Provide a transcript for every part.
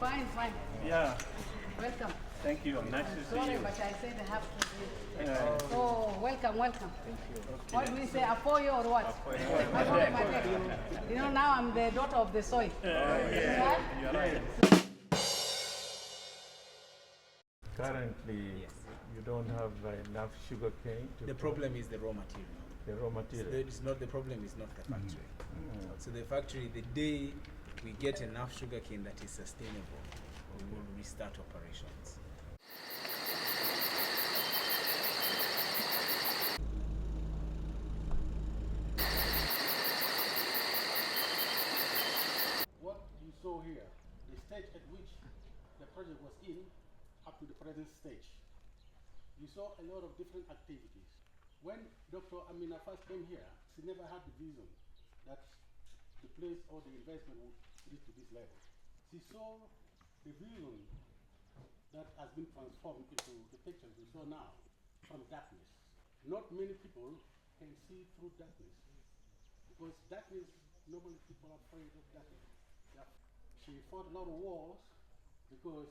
Fine, fine. Yeah. Welcome. Thank you. Nice to see Sorry, you. but I said I have to be. Yeah. Oh, welcome, welcome. What do we say, Afoyo or what? Afoyo Matek. You know, now I'm the daughter of the soil. Right? You're right. Currently, you don't have enough sugar cane to The problem is the raw material. the raw material. It's not the problem is not the factory. So the factory, the day we get enough sugarcane that is sustainable, we will restart operations. What you saw here, the stage at which the project was in up to the present stage. You saw a lot of different activities. When Dr. Amina first came here, she never had the vision that the place or the investment would reach to this level. She saw the vision that has been transformed into the pictures we saw now from darkness. Not many people can see through darkness because darkness, normally people are afraid of darkness. Yeah. She fought a lot of wars because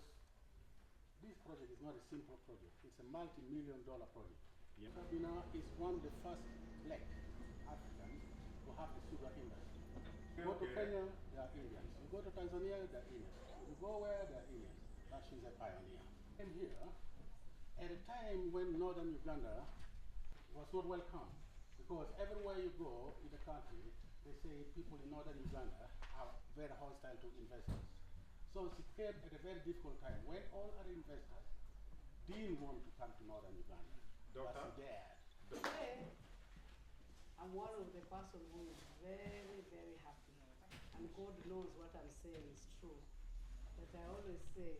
this project is not a simple project. It's a multi-million dollar project. Yeah. Sabina is one of the first black Africans to have the sugar industry. You go to Kenya, there are Indians. You go to Tanzania, there are Indians. You go where, there are Indians. But she's a pioneer. Came here at a time when northern Uganda was not welcome because everywhere you go in the country, they say people in northern Uganda are very hostile to investors. So she came at a very difficult time when all other investors didn't want to come to northern Uganda. But she dared. Today, I'm one of the person who is very, very happy. And God knows what I'm saying is true. That I always say,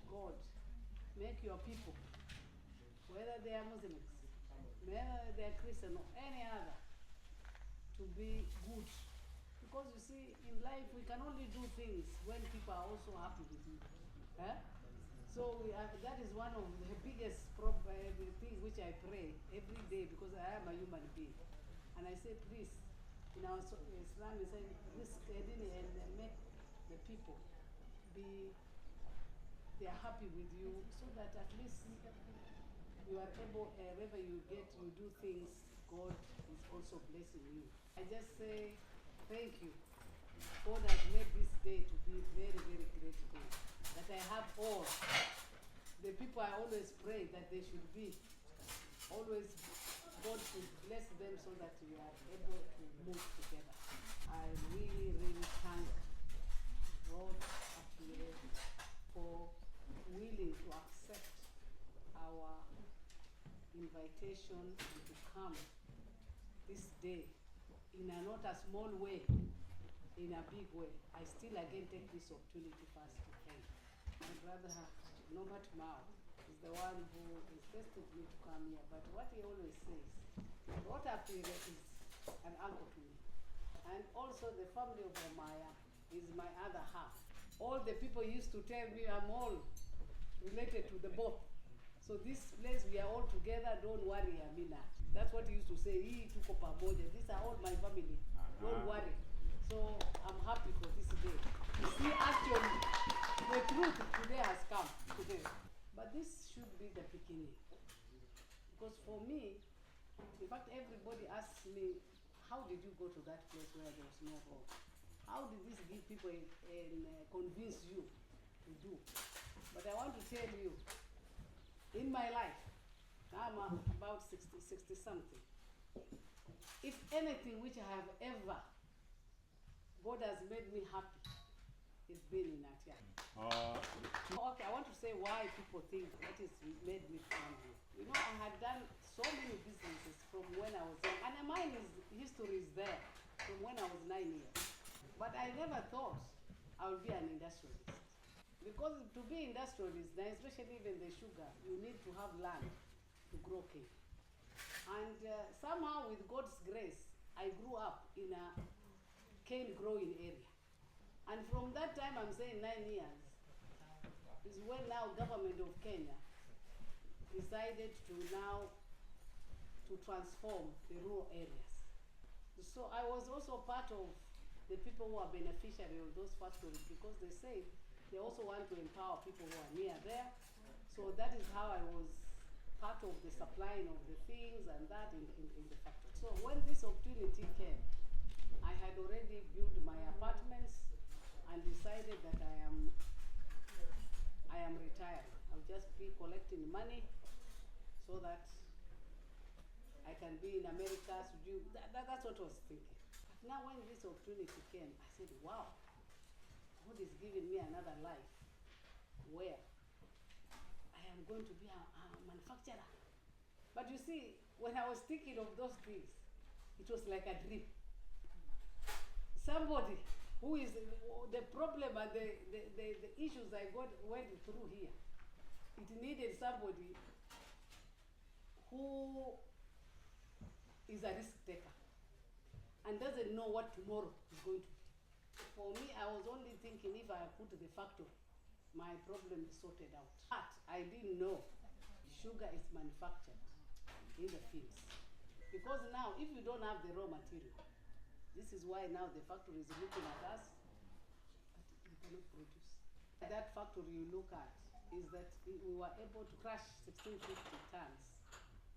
God, make your people, whether they are Muslims, whether they are Christian or any other, to be good. Because you see, in life we can only do things when people are also happy with you. Eh? So we are, that is one of the biggest thing which I pray every day because I am a human being. And I say, please, in our Islam, we say, risk and make the people be, they are happy with you so that at least you are able, wherever you get, you do things, God is also blessing you. I just say thank you. God has made this day to be very, very great day. That I have all the people I always pray that they should be. Always, God should bless them so that we are able to move together. I really, really thank God Apire for willing to accept our invitation and to come this day in a not a small way, in a big way. I still again take this opportunity first to thank my brother Norbert Mao is the one who insisted me to come here. But what he always says, Rot Apire is an uncle to me. And also the family of Omaya is my other half. All the people used to tell me I'm all related to the both. So this place we are all together, don't worry, Amina. That's what he used to say. Hii tuko pamoja. These are all my family. Don't worry. So I'm happy for this day. You see, actually, the truth today has come. But this should be the beginning. Because for me, in fact, everybody asks me, how did you go to that place where there was no road? How did this give people and convince you to do? But I want to tell you, in my life, now I'm about 60 something. If anything which I have ever, God has made me happy, it's been in Atiak. Okay, I want to say why people think that is made me come here. You know, I had done so many businesses from when I was young, and mine is history is there from when I was 9 years. But I never thought I would be an industrialist. Because to be industrialist, now especially even the sugar, you need to have land to grow cane. And somehow, with God's grace, I grew up in a cane growing area. And from that time, I'm saying 9 years, is when now government of Kenya decided to now to transform the rural areas. So I was also part of the people who are beneficiary of those factories, because they say They also want to empower people who are near there. So that is how I was part of the supplying of the things and that in the factory. So when this opportunity came, I had already built my apartments and decided that I am retired. I'll just be collecting money so that I can be in America. To do that, that's what I was thinking. But now when this opportunity came, I said, wow, God is giving me another life where I am going to be a manufacturer. But you see, when I was thinking of those things, it was like a dream. Somebody who is the problem and the issues I got went through here, it needed somebody who is a risk taker and doesn't know what tomorrow is going to be. For me, I was only thinking if I put the factory, my problem is sorted out. But I didn't know sugar is manufactured in the fields. Because now, if you don't have the raw material, this is why now the factory is looking at us, but we cannot produce. That factory you look at is that we were able to crush 1650 tons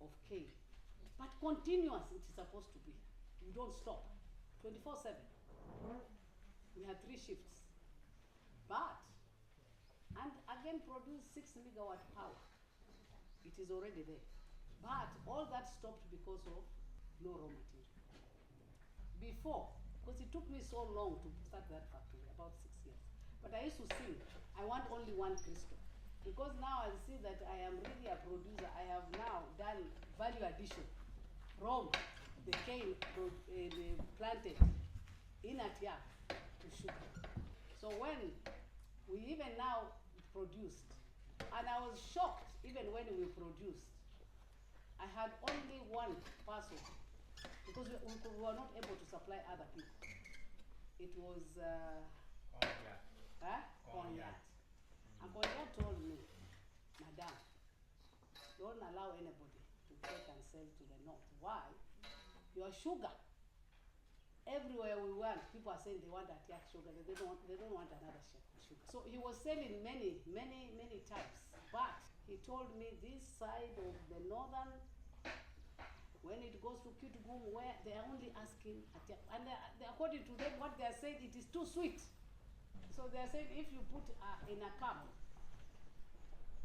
of cane. But continuous it is supposed to be. You don't stop. 24/7. We had three shifts. But, and again produce 6 megawatt power. It is already there. But all that stopped because of no raw material. Before, because it took me so long to start that factory, about 6 years. But I used to think, I want only one crystal. Because now I see that I am really a producer. I have now done value addition from the cane the planted in Atiak to sugar. So when we even now produced, and I was shocked even when we produced, I had only one person because we were not able to supply other people. It was huh? Konyat. And Konyat told me, "Madam, don't allow anybody to take and sell to the north. Why? Your sugar. Everywhere we went, people are saying they want Atiak sugar. They don't want another sugar." So he was selling many, many, many types. But he told me this side of the northern, when it goes to Kitgum, where they are only asking Atiak, and according to them, what they are saying, it is too sweet. So they are saying if you put in a cup,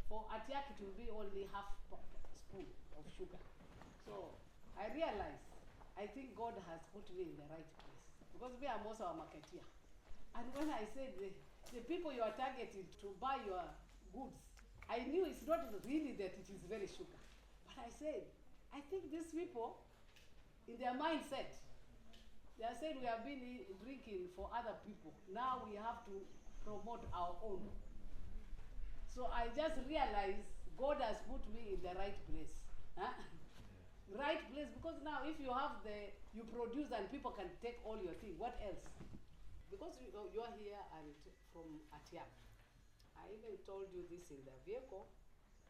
for Atiak it will be only half spoon of sugar. So I realized, I think God has put me in the right place. Because me, I'm also a marketeer. And when I said the people you are targeting to buy your goods, I knew it's not really that it is very sugar. But I said, I think these people, in their mindset, they are saying we have been drinking for other people. Now we have to promote our own. So I just realized God has put me in the right place. Huh? Right place, because now if you have the, you produce and people can take all your things, what else? Because you are here and from Atiak, I even told you this in the vehicle,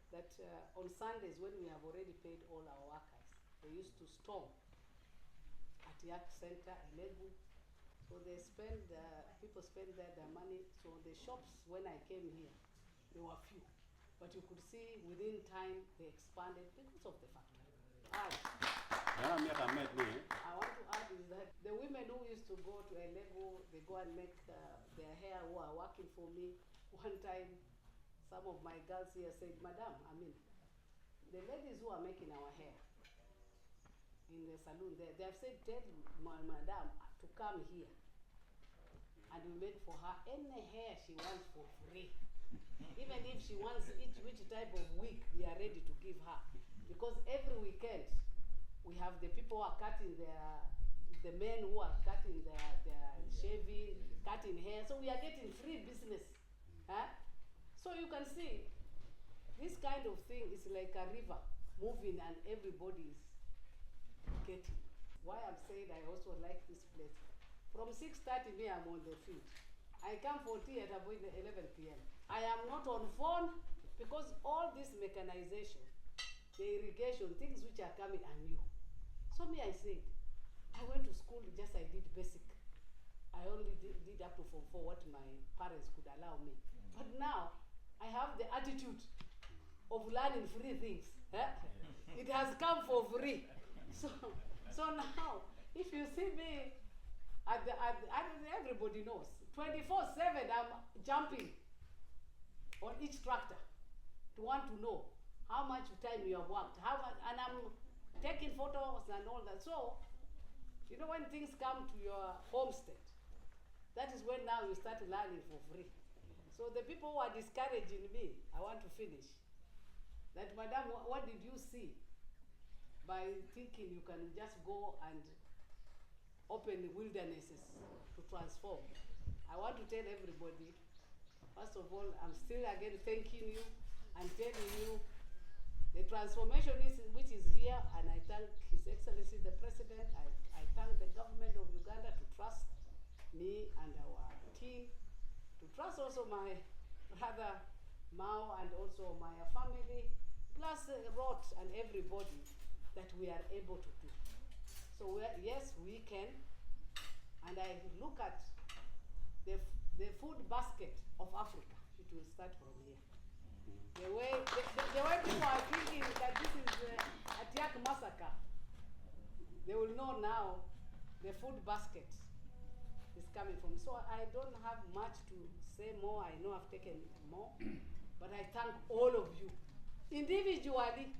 that on Sundays when we have already paid all our workers, they used to storm Atiak Center, Elegu. So people spend their money. So the shops, when I came here, there were few. But you could see within time they expanded because of the factory. Aye. Dano myero amed ni I want to add is that the women who used to go to Elegu, they go and make their hair, who are working for me. One time, some of my girls here said, "Madam, I mean, the ladies who are making our hair in the saloon there, they have said, tell my madam to come here and we make for her any hair she wants for free. Even if she wants each which type of wig, we are ready to give her. Because every weekend, we have the people who are cutting their, the men who are cutting their shaving, cutting hair. So we are getting free business. Huh? So you can see, this kind of thing is like a river moving and everybody is getting. Why I'm saying I also like this place. From 6:30 me, I'm on the field. I come for tea at about 11 p.m. I am not on phone because all this mechanization, the irrigation, things which are coming are new. So me, I said, I went to school, just I did basic. I only did up to Form 4, what my parents could allow me. But now I have the attitude of learning free things. Eh? It has come for free. So, so now, if you see me at the, at, the, everybody knows, 24 7, I'm jumping on each tractor to want to know how much time you have worked, how much, and I'm taking photos and all that. So, you know, when things come to your homestead, that is when now you start learning for free. So the people who are discouraging me, I want to finish. That, madam, what did you see by thinking you can just go and open wildernesses to transform? I want to tell everybody, first of all, I'm still again thanking you and telling you the transformation is, which is here, and I thank His Excellency the President, I, I thank the government of Uganda to trust me and our team, to trust also my brother Mao and also my family, plus uh, Rot and everybody that we are able to do. So we are, yes, we can, and I look at the, the food basket of Africa. It will start from here. The way, the, the, the way people are thinking that this is uh, Atiak massacre, they will know now the food basket is coming from. So I don't have much to say more. I know I've taken more, but I thank all of you individually.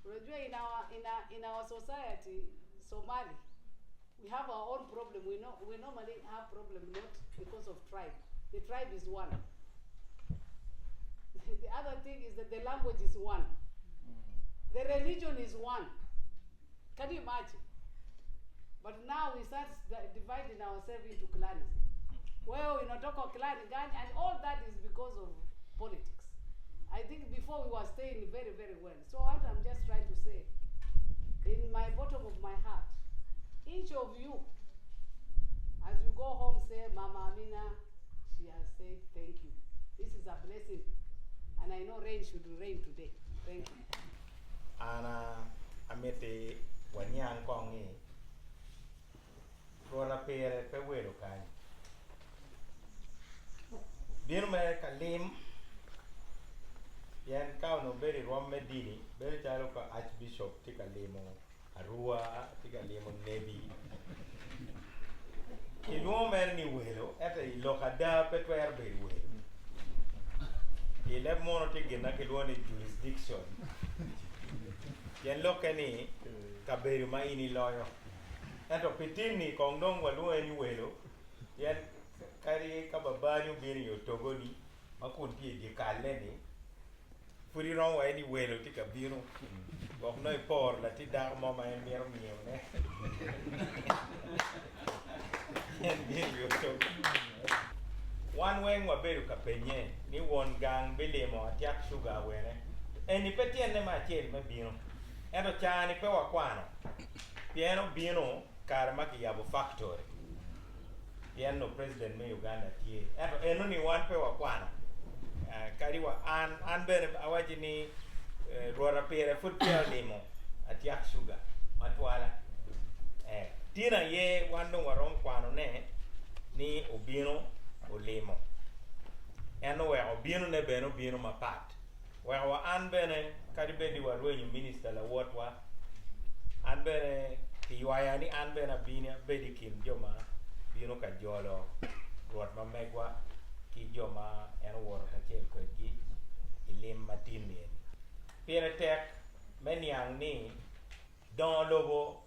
Unajua in our, in our, in our society, Somali, we have our own problem. We, know, we normally have problem not because of tribe. The tribe is one. The other thing is that the language is one. The religion is one. Can you imagine? But now we start dividing ourselves into clans. Well, unatoka clan gani, and all that is because of politics. I think before we were staying very, very well. So what I'm just trying to say, in my bottom of my heart, each of you, as you go home, say, Mama Amina, she has said thank you. This is a blessing. And I know rain should rain today. Thank you. An amiti waniang kong ni Rwot apire pe welo kany. Bino mere ka lim pien ka onongo bedo i rwom me dini bedo calo ka archbishop tye ka limo Arua, tye ka limo Nebi. Kilwongo mere ni welo ento i lok ada pe twero bedo welo. I leb munu tye gin ma kilwongo ni jurisdiction. Pien lokke ni kabedo ma in iloyo. Ento pi tin-ni kong dong walwonge ni welo pien kadi ka babani obino i otogoni ma kun tye i dye kalle-ni, pud iromo waco ni welo tye ka bino gwok nongo iporo latin dako mo ma en mito miyone en bino i otogo. Wan weng wabedo ka penye ni won gang bilimo Atiak Sugar awene. Eni pe tyene me acel me bino, ento caa-ni pe wakwano pien obino kare ma kiyabo factory pien no president me Uganda tye ento eno ni wan pe wakwano kadi wa an an bene awaci ni Rwot apire pud peya olimo Atiak Sugar matwala tin aye wan dong waromo kwano ne ni obino olimo en oweko bino ne bene obino mapat weko wa an bene kadi bed ni warwenyo minister lawotwa an bene kiywaya ni an bene abin abed i kin jo ma bino ka jolo Rwot ma megwa ki jo ma en owoto kacel kwedgi i lim matin-ni eni. Pire tek me niang ni dongo lobo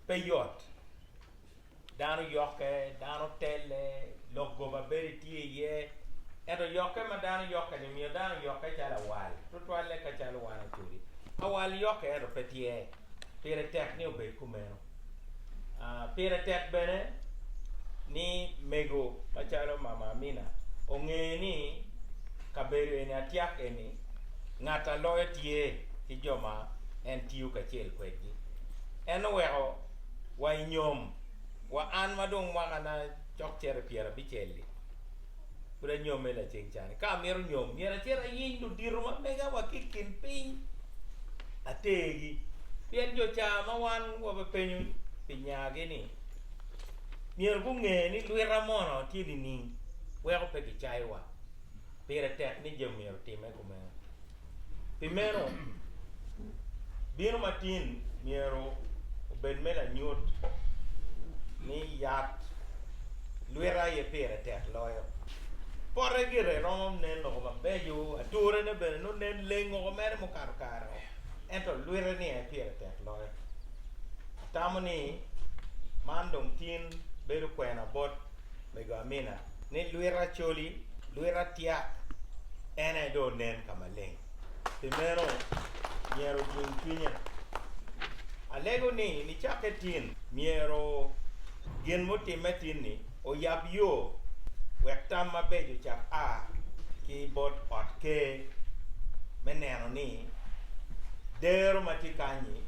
pe yot. Dano yokke, dano telle, lok goba bedo tye iye. Ento yokke ma dano yokke-ni miyo dano yokke calo awal, tutwalle ka calo wan Acholi. Awal yokke ento pe tye. Pire tek ni obed kumeno. Pire tek bene ni mego macalo Mama Amina onge ni kabedo eni Atiak eni ngat aloyo tye ki jo ma en tiyo kacel kwedgi. En oweko wa i nyom wa an ma dong mwakana cok cito i pyerabicel-li pud anyomme laceng cani. Ka amito nyom myero acit ayiny ludito ma mega wa ki i kin piny atergi pien jo ca ma wan wabipenyo pi nyagi-ni myero gunge ni lwita mono tye nining weko pe kicayowa. Pire tek ni jami myero otimme kumeno. Pi meno, bino matin myero obed me lanyut ni yat lwite aye pire tek loyo. Pote gire romo nen loko mabeco, aturene bene nongo nen leng woko mere mukato kare woko, ento lwite ni aye pire tek loyo. Atamo ni man dong tin bedo kwena bot mego Amina ni lwit Acholi, lwit Atiak en aye dong onen ka maleng. Pi meno, myero ojing cwinye. Alego ni nicakke tin, myero gin mutimme tin-ni oyab yo wek tam mabeco ocak a ki bot ot ker me neno ni dero ma tye kany-nyi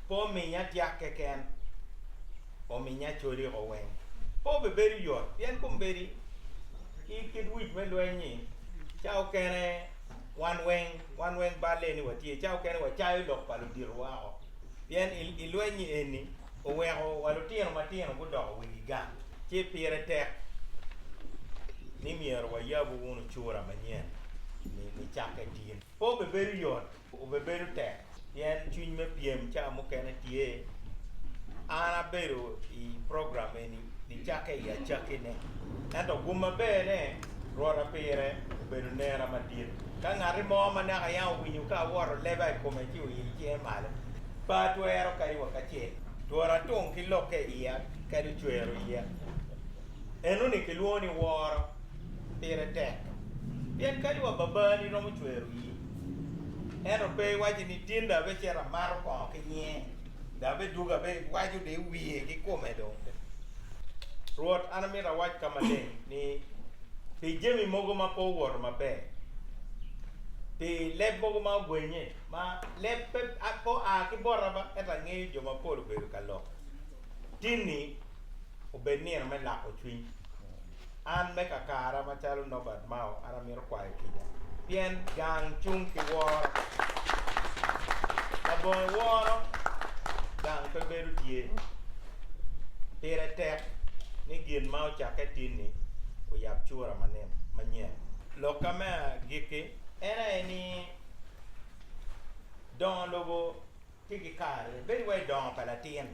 pe ominy Atiak keken. Ominya Acholi oko weng. Pe obibedo yot pien kombeddi ki kit wic me lweny-nyi, ca okene wan weng, wan weng balle ni watye, ca okene wacayo lok pa luditowa oko. Pien i lweny-nyi eni oweko wa lutino matino gudoko wigi gang. Ci pire tek ni myero wayabu wunu cura manyen nicakke tin. Pe obibedo yot, obibedo tek pien cwiny me pyem ca mukene tye. An abedo i program eni nicakke i acakkine. Ento gum maber-ne, Rwota pire obedo nera madit. Ka ngati mo ma naka yam owinyo ka awoto leba i kome ci oilo cinge malo, pe atwero kadi wa kacel. Twora atung ki lokke i iya kadi ocwero iya. Enoni kilwongo ni woro. Pire tek. Pien kadi wa babani romo cwero ii. Ento pe iwaco ni tin dong abecito amato kongo ki nyinge, dong abedwogo abewaco dong i wiye ki kome dong. Rwot, an amito awac ka maleng ni pi jami mogo ma pe owoto maber, pi leb mogo ma ogwenye, ma leb pe oa ki bota ba, ento angeyo jo mapol obedo ka lok, tin-ni obed nino me lako cwiny. An me kakara macalo Norbert Mao an amito kwayo kica pien gang cung ki woro. Labongo woro gang pe bedo tye. Pire tek ni gin ma ocakke tin-ni oyab cura manyen. Lokka me agikki en aye ni dongo lobo tye ki kare bedo wai dongo pa latin.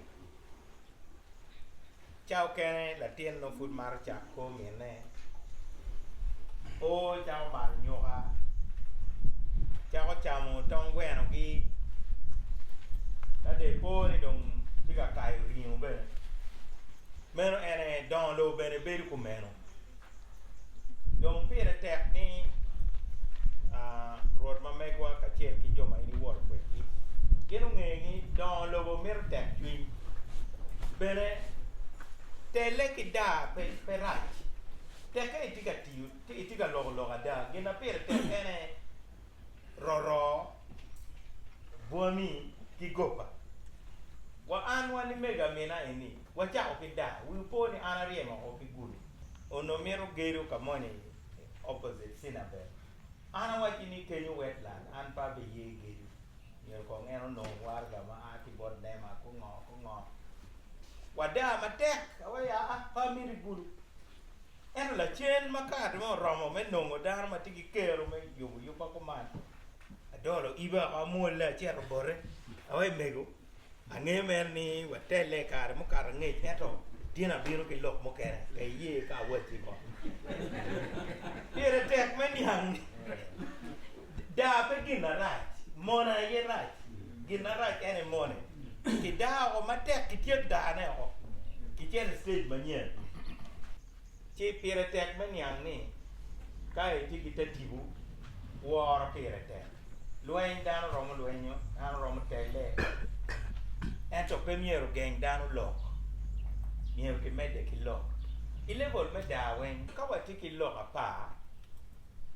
Ca okene latin nongo pud mato cak kor minne, o cako mato nyuka, cako camo tong gwenogi, ka dong ipo ni dong tye ka kayo ringo bene. Meno en aye dongo lobo bene bedo kumeno. Dong pire tek ni Rwot ma megwa kacel ki jo ma in iwoto kwedgi gin onge ni dongo lobo mito tekcwiny. Bene telle ki daa pe rac. Tekke itye ka tiyo, itye ka loko lok ada. Gin ma pire tek en aye roro, bwami ki goba. Wa an wa ni mego amina eni wacako ki daa. Wi opo ni an aryemo oko ki gulu. Onongo mito gedo ka moni opposite Cinabel. An awacci ni kenyo wetland an pe abiye gedo. Myero kong en onong waraga ma a ki bot NEMA ku ngo ku ngo. Wadaa matek awaci aa pe amito gulu. Ento lacen ma kare mo oromo me nongo dano ma tye ki kero me yubo yubba kuman, adolo iba oko amwolle acito bote awaci mego Angeyo mere ni watelle i kare mukato angec, ento tin abino ki lok mukene, pe iye ka awacci ko. Pire tek me niang ni daa pe gin marac, mone aye rac. Gin marac en aye mone. Kidaa oko matek, kityek daane oko, kicito i stage manyen. Ci pire tek me niang ni ka itye ki te tipo, woro pire tek. Lweny dano romo lwenyo, dano romo telle, ento pe myero ogeng dano lok. Myero kimedde ki lok. I level me daa weng, ka watye ki lok apar,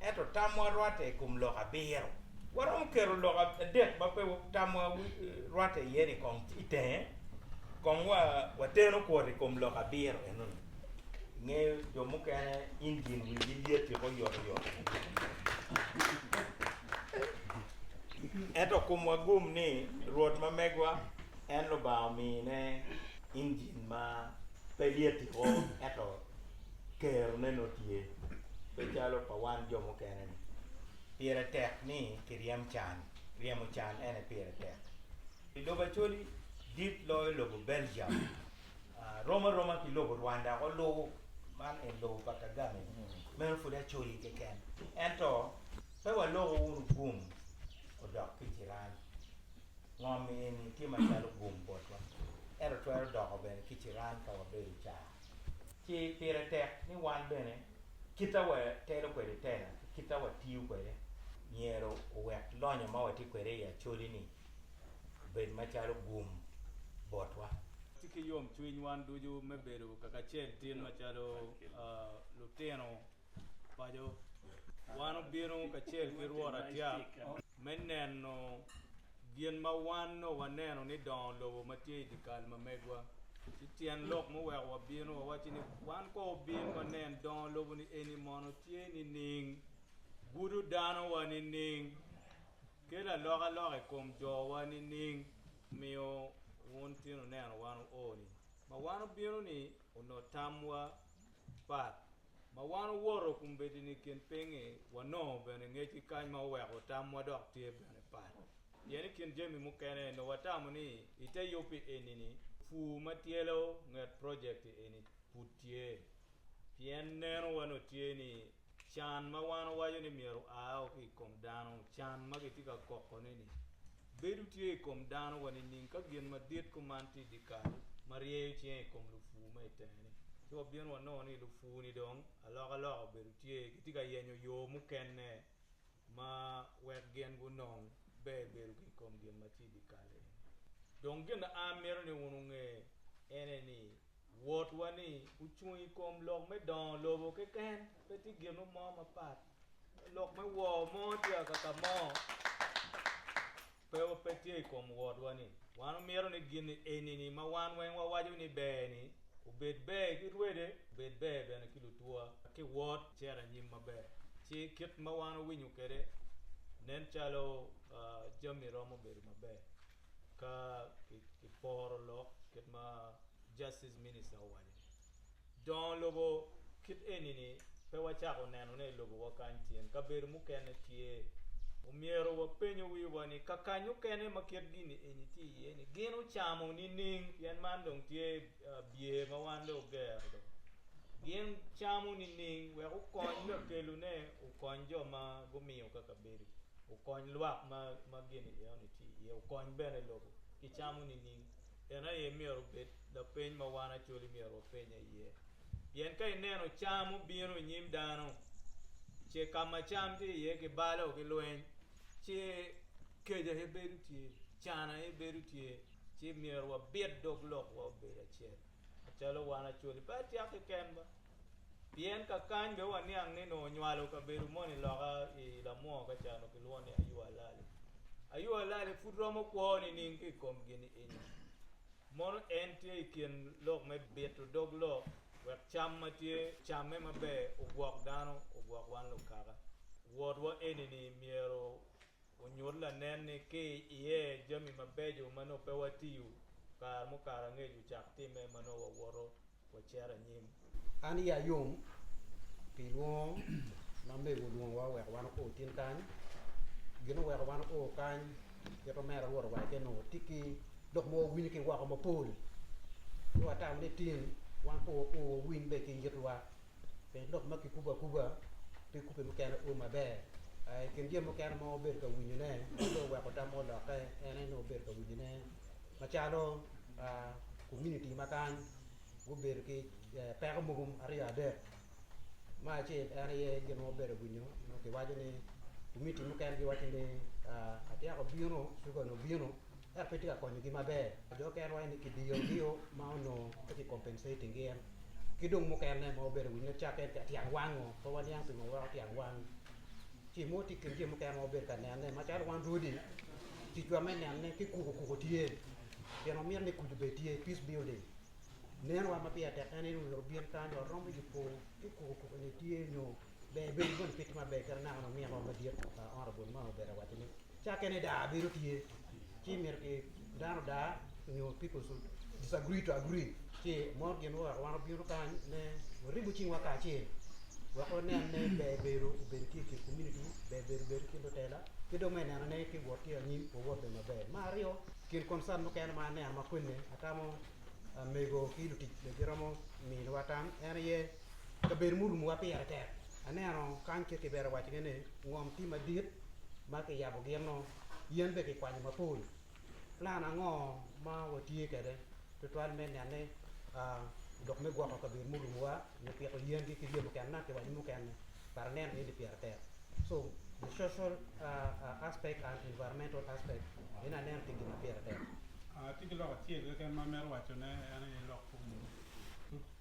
ento tamwa rwatte i kom lok abiro, waromo keto lok adek ma pe tamwa rwatte iye-ni kong i tenge, kong wateno kwot i kom lok abiro enoni. Ingeyo jo mukene injin wigi lyet woko oyotoyot. Ento komwa gum ni Rwot ma megwa en Lubanga omine injin ma pe lyet woko ento kerone nongo tye. Pe calo pa wan jo mukene-ni. Pire tek ni kiryem can. Ryemo can en aye pire tek. Lobo Acholi dit loyo lobo Belgium. Rom aroma ki lobo Rwanda ko lubo man en lobo pa Kagame meno pud Acholi keken. Ento pe waloko wunu gum odok ki ciran. Ngom eni tye macalo gum botwa ento twero doko bene ki ciran ka wabedo car. Ci pire tek ni wan bene kita watelo kwede tela ki kita watiyo kwede myero owek lonyo ma watye kwede i Acholi ni obed macalo gum botwa. Watye ki yomcwiny wan ducu me bedo kakacel tin macalo lutino paco. Wan obino kacel ki Rwot Atyak me neno gin ma wan nongo waneno ni dongo lobo ma tye i dyekal ma megwa. Ci tyen lok muweko wabino wawaco ni wan ko obin wanen dongo lobo ni eni mono tye nining, gudo dano wa nining, Kelo alokaloka i kom jowa nining? Omiyo wun tin wuneno wan oo-ni. Ma wan obino-ni onongo tamwa pat. Ma wan owoto kombeddi-ni i kin piny-ngi, wanongo bene ngec ki kany ma oweko tamwa dok tye bene pat. Pien i kin jami mukene, onongo watamo ni i te yub-bi eni-ni, pur ma tyelo nget project-ti eni pud tye. Pien nenowa onongo tye ni Can ma wan owaco ni myero oa ki i kom dano, can ma kitye ka kokone-ni, bedo tye i kom dano wa nining ka gin madit kuman tye i dyekal ma ryeyo cinge i kom lupur ma i tenge-ni? Ci wabino wanongo ni lupur-ni dong alokaloka obedo tye, gitye ka yenyo yo mukene ma wek gin gunong ber bedo ki i kom gin ma tye i dyekal eni. Dong gin ma an amito ni wun wunge en aye ni, Wotwa ni ocung i kom lok me dongo lobo keken, pe tye gin mo mapat. Lok me wor mo tye akaka mo pe pe tye i kom wotwa ni. Wan omito ni gin eni ni ma wan weng wawaco ni ber ni obed ber ki rwede, obed ber bene ki lutwa ki wot cito anyim maber. Ci kit ma wan owinyo kwede nen calo jami romo bedo maber. Ka kiporo lok kit ma Justice Minister owaco ni, dongo lobo kit eni ni pe wacako neno ne i lobo wa kany tyen, kabedo mukene tye. Omyero wapenyo wiwa ni kakany okene ma kit gini eni tye iye ni gin ocamo nining pien man dong tye bye ma wan dong ogero dong. Gin camo nining wek okony kakelo ne okony jo ma gumiyo ka kabedo. Okony lwak ma gin iye-ni tye iye, okony bene lobo. Gicamo nining? En aye myero obed lapeny ma wan Acholi myero wapenye iye. Pien ka ineno cam obino i nyim dano, ce ka ma cam tye iye kibalo ki lweny, ci kec aye bedo tye, can aye bedo tye, ci myero wabit dog lokwa obed acel. Macalo wan Acholi, pe atyek keken ba. Pien kakany bene waniang ni nongo onywalo kabedo moni loka i lamwo ka ca onongo kilwongo ni Ayua Lali. Ayua Lali pud romo kwo nining ki i kom gin eni? Mono en tye i kin lok me bito dog lok wek cam ma tye camme maber ogwok dano, ogwok wan lukaka. Wotwa eni-ni myero onyut lanen ni ki iye jami mabeco ma nongo pe watiyo kare mukato angec ocak timme ma nongo wawoto wacito anyim. An iya yom pi lwongo ma mego olwongowa oweko wan oo tin kany. Gin oweko wan oo kany kit ma omera Rwot owaco kwede onongo tye ki lok ma wawinyo ki woko mapol ci watamo ni tin wan pe wao wawiny bene ki yitwa pien lok ma kikubo akuba pe kubbe mukene o maber. I kin jami mukene ma wabedo ka winyone ma dong oweko tamwa olokke en aye nongo wabedo ka winyone macalo komuniti ma kany gubedo ki peko mogo aryo adek. Me acel en aye gin ma wabedo ka winyo nongo kiwaco ni komuniti mukene giwaco ni atyeko bino cuka onongo bino ento pe tye ka konyogi maber. Jo mukene waco ni kidiyogi ma onongo pe ki compensating gin ki dong mukene ma wabedo ka winyo cakke tyen wango pe waniang pingo weko tyen wang ci mo tye i kin jami mukene ma wabedo ka nene macalo wan rwodi ticwa me nene ki kuku kuku tye pien wamito ni kuc obed tye peace building nenowa ma pire tek en ni myero obin kany waromo yubo ki kuku kuku ni tye nyo ber bedo moni pe tye maber kit naka ominwa madit honorable ma obedo ka waco ni cakke ni daa bedo tye ci myero ki dano odaa nyo people should disagree to agree ci mo gin oweko wan obino kany me waribo cingwa kacel. Wek wanen ni ber bedo obedo tye i kin community, ber bedo obedo i kin lutela, ki dong me neno ni ki wot tye anyim wawot bene maber. Me aryo, kin concern mukene ma aneno ma kwene atamo mego ki lutic bene giromo miniwa tam en aye kabedo murumowa pire tek. Aneno kany kit kibero waco ne ni ngom tye madit ma kiyabo gino yen bene kikwanyo mapol. Plan ango ma watye kwede tutwal me nene lok me gwoko kabedo murumowa nyo pito yen ki jami mukene naka kiwaco mukene but aneno eni pire tek so the social aspect and environmental aspect eni aneno tye gin ma pire tek. Atye ki lok acel keken ma amito wacone en aye lok kom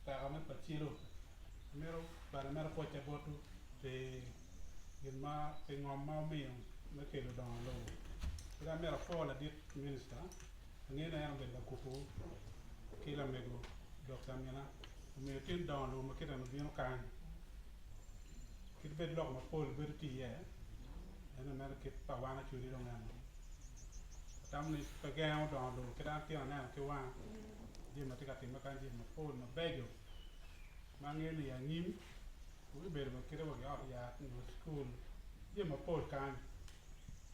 peko me pacilo. Amito bene amito pwocce botwu pi gin ma pi ngom ma wumiyo me kelo dongo lobo. Ki dong amito apwo ladit minista angeyo ni en obedo ka kubowu ki lamego Dokta Amina omiyo tin dongo lobo ma kite ni obino kany kit bed lok mapol bedo tye iye ento mere kit pa wan Acholi dong eno atamo ni pe gengo dongo lobo kit an tye aneno ki wanga jami ma tye ka timme kany jami mapol mabeco ma angeyo ni i anyim wubibedo wa kite wa ki ot yat nyo cukul jami mapol kany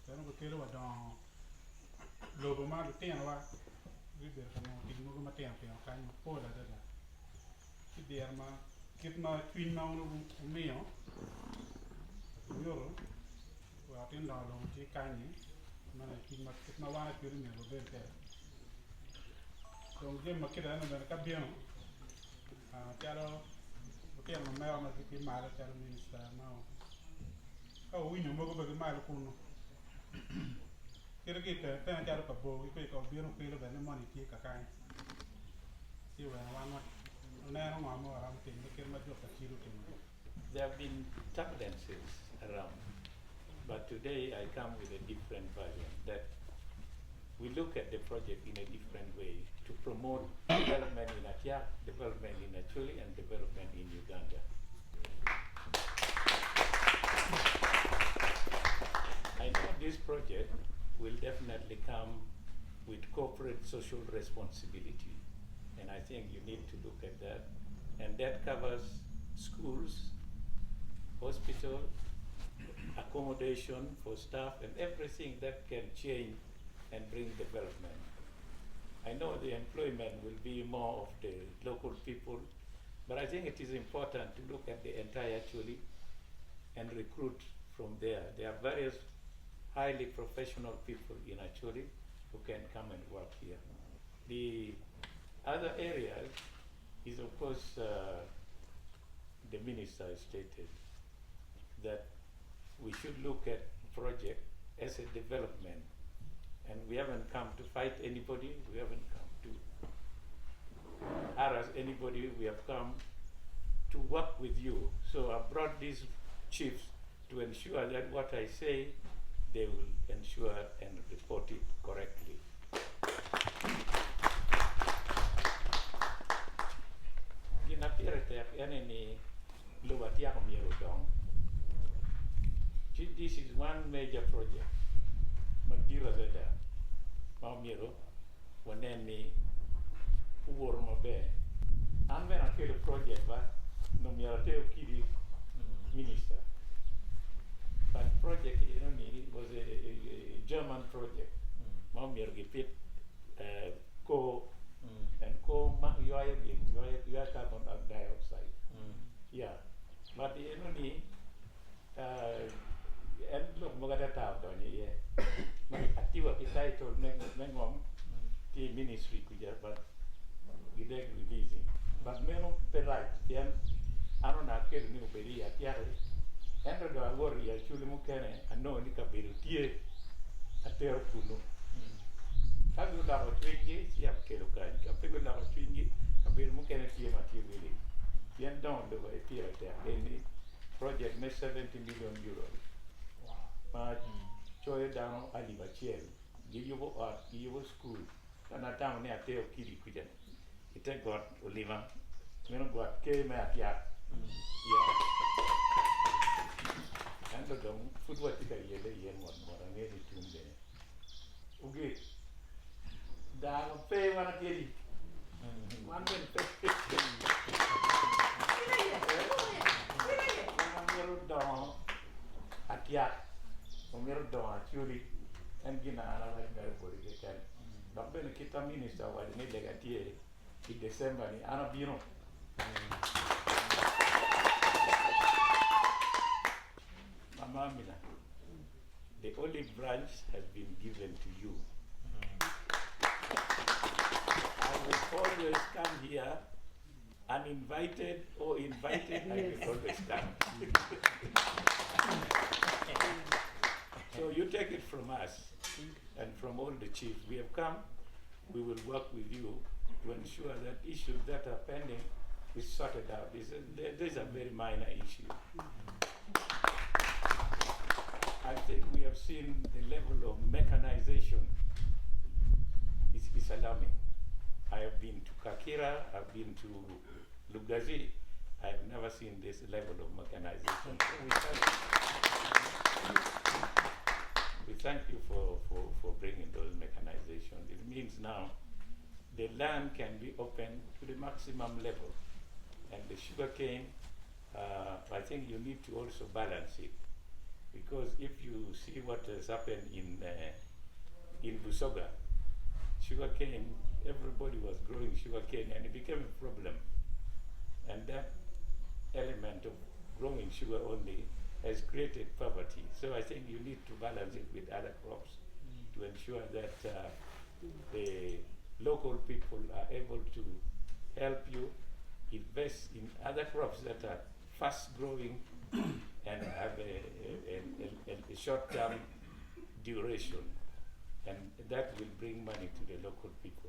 pien wubikelo wa dongo lobo ma lutinowa gubibedo ka nongo tic mogo matino tino kany mapol adada ci diro ma kit ma cwiny ma wun wumiyo wunyuto wek atin dongo lobo tye kanyi meno aye cwiny ma kit ma wan acwiny myero wabed kwede dong jami ma kite eno bene ka bino calo lutino ma mega ma gitye malo calo minista ma ka wuwinyo mogo bene gimalo kunu kit ki i tenge tenge calo pa bor ki ka obino kwilo bene ni moni tye kakany ci weko wan waneno ngo ma waromo timo kit ma jo pa Cilo otimo. There have been turbulences around, but today I come with a different version that we look at the project in a different way to promote development in Atiak, development in Acholi, and development in Uganda. I know this project will definitely come with corporate social responsibility, and I think you need to look at that. And that covers schools, hospital, accommodation for staff, and everything that can change and bring development. I know the employment will be more of the local people, but I think it is important to look at the entire Acholi and recruit from there. There are various highly professional people in Acholi who can come and work here. The other areas is, of course, the minister stated that we should look at project as a development. And we haven't come to fight anybody, we haven't come to harass anybody, we have come to work with you. So I brought these chiefs to ensure that what I say, they will ensure and report it correctly. Gin ma pire tek ene ni lobo atyeko myero odong. Ci this is one major project madit adada ma myero wanen ni owoto maber. An bene akelo project ba nongo myero ater kidi minister but project eno ni was a German project ma myero gipit kor and kor ywayo gin ywayo carbon dioxide yeah but eno ni en lok mogo atata odonyo iye ma atiwa ki title me ngom tye i ministry kuca but gidek releasing but meno pe rac pien an onongo akelo ni obed i atyaki ento dong awoto i Acholi mukene anongo ni kabedo tye atero kunu ka guloko cwinygi ci akelo kany ka pe guloko cwinygi kabedo mukene tye ma tye willing pien dongo lobo aye pire tek eni project me 70 million euros ma coyo dano alip acel giyubo ot giyubo cukul ka nongo atamo ni ater kidi kuca ite got olima meno got ker me atyak yeah ento dong pud watye ka yelle iye mot mot angeyo ni tum bene ogik dano pe wan akeli wan bene pe. Omito dongo Atiak, omito dongo Acholi, en gin na an awaco mere boti keken. Dok bene kit ma minista owaco ni lega tye i December ni an abino. Mama Amina, the olive branch has been given to you. I will always come here uninvited or invited, I will always come. So you take it from us and from all the chiefs. We have come, we will work with you to ensure that issues that are pending is sorted out. These are very minor issues. I think we have seen the level of mechanization is alarming. I have been to Kakira, I've been to Lugazi. I have never seen this level of mechanization. So we thank you for bringing those mechanizations. It means now the land can be opened to the maximum level. And the sugarcane, I think you need to also balance it. Because if you see what has happened in Busoga, sugarcane, everybody was growing sugarcane and it became a problem. And that element of growing sugar only has created poverty. So I think you need to balance it with other crops to ensure that the local people are able to help you invest in other crops that are fast growing and have a short-term duration. And that will bring money to the local people.